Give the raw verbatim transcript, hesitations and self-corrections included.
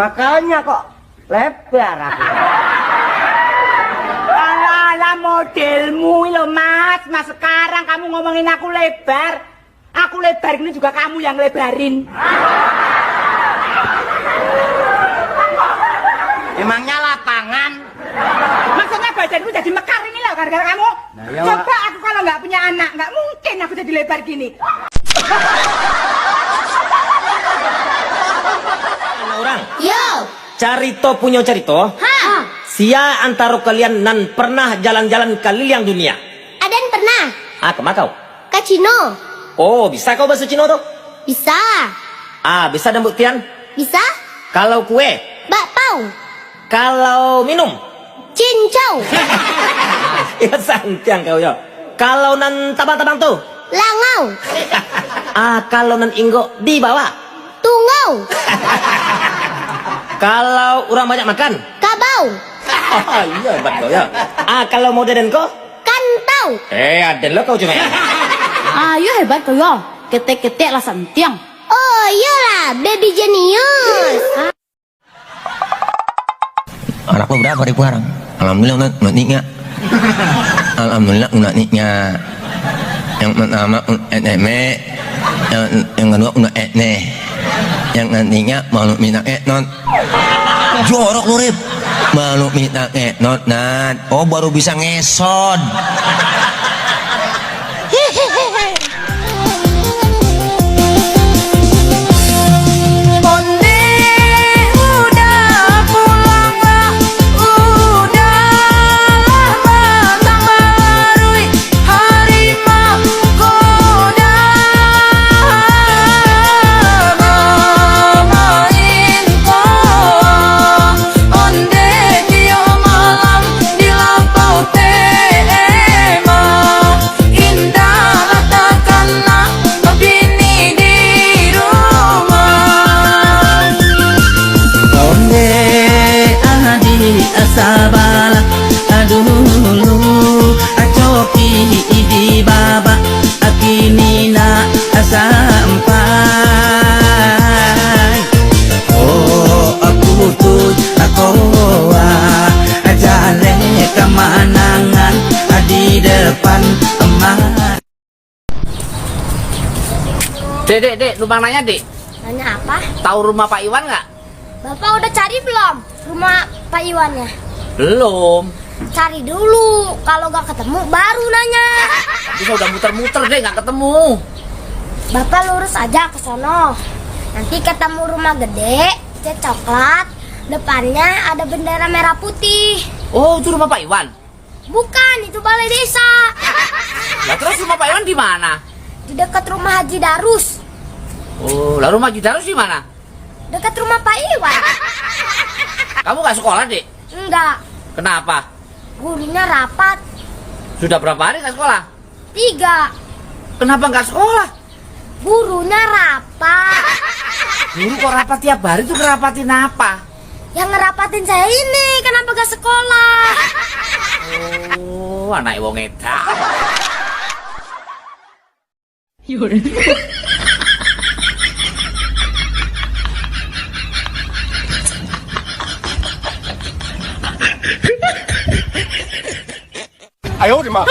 Makanya kok lebar aku. Alah, alah, modelmu lo, Mas. Mas, sekarang kamu ngomongin aku lebar. Aku lebar ini juga kamu yang lebarin. Emangnya lapangan? Maksudnya badanku jadi mekar ini loh gara-gara kamu. Nah, ya, Coba Wak. Aku kalau nggak punya anak, nggak mungkin aku jadi lebar gini. Orang. Yo. Carito punyo carito. Ha. Sia antaro kalian nan pernah jalan-jalan kaliliang dunia? Aden pernah. Ah, kama kau? Ka Cino. Oh, bisa kau baso Cino tu? Bisa. Ah, bisa dambuk tian? Bisa. Kalau kue? Bakpau. Kalau minum? Cincau. Ya, santiang kau, yo. Kalau nan tabang-tabang tu? Langau. Ah, kalau nan inggok di bawah? Tunggau. Kalau urang banyak makan? Kabau. Iyo, hebat kau, yo. Ah, kalau model den ko? Kantau. Eh, aden lo kau cuma. Ah, iyo hebat kau, yo. Ketek-ketek lah santiang. Oh, iyolah, baby genius. Anak lo berapa ribu orang? Alhamdulillah, nak, nak nikah. Alhamdulillah, nak nikah. Yang pertama, un-, eh, nenek. Yang, yang kedua, unak etne. Yang ketiga, malu minta etnot. Jorok lu, Rip. Malu minta etnot, Nat. Oh, baru bisa ngesot. Onde udah pulang lah, udahlah batang baruik. Hari mangkoda bamain ko, onde tiok malam di lapau tema. Indahlah takana babini di rumah. Onde adi asa bala dulu, acoki di baba, akini nak sampai. Oh, aku tuj, aku, ah, jaleh kamanangan di depan emak. Dek, dek, dek, numpang nanya, dek. Nanya apa? Tahu rumah Pak Iwan nggak? Bapak udah cari belum rumah Pak Iwannya? Belum. Cari dulu, kalau nggak ketemu baru nanya. Bisa udah muter-muter, dek, nggak ketemu. Bapak lurus aja ke sono. Nanti ketemu rumah gede, cat coklat, depannya ada bendera merah putih. Oh, itu rumah Pak Iwan? Bukan, itu balai desa. Lah, terus rumah Pak Iwan di mana? Di dekat rumah Haji Darus. Oh, lah rumah Haji Darus di mana? Dekat rumah Pak Iwan. Kamu nggak sekolah, dek? Enggak. Kenapa? Gurunya rapat. Sudah berapa hari nggak sekolah? Tiga. Kenapa nggak sekolah? Gurunya rapat. Guru kok rapat tiap hari tuh, ngerapatin apa? Yang ngerapatin saya ini, kenapa gak sekolah? Oh, anak wong edan. Ayo, Dima.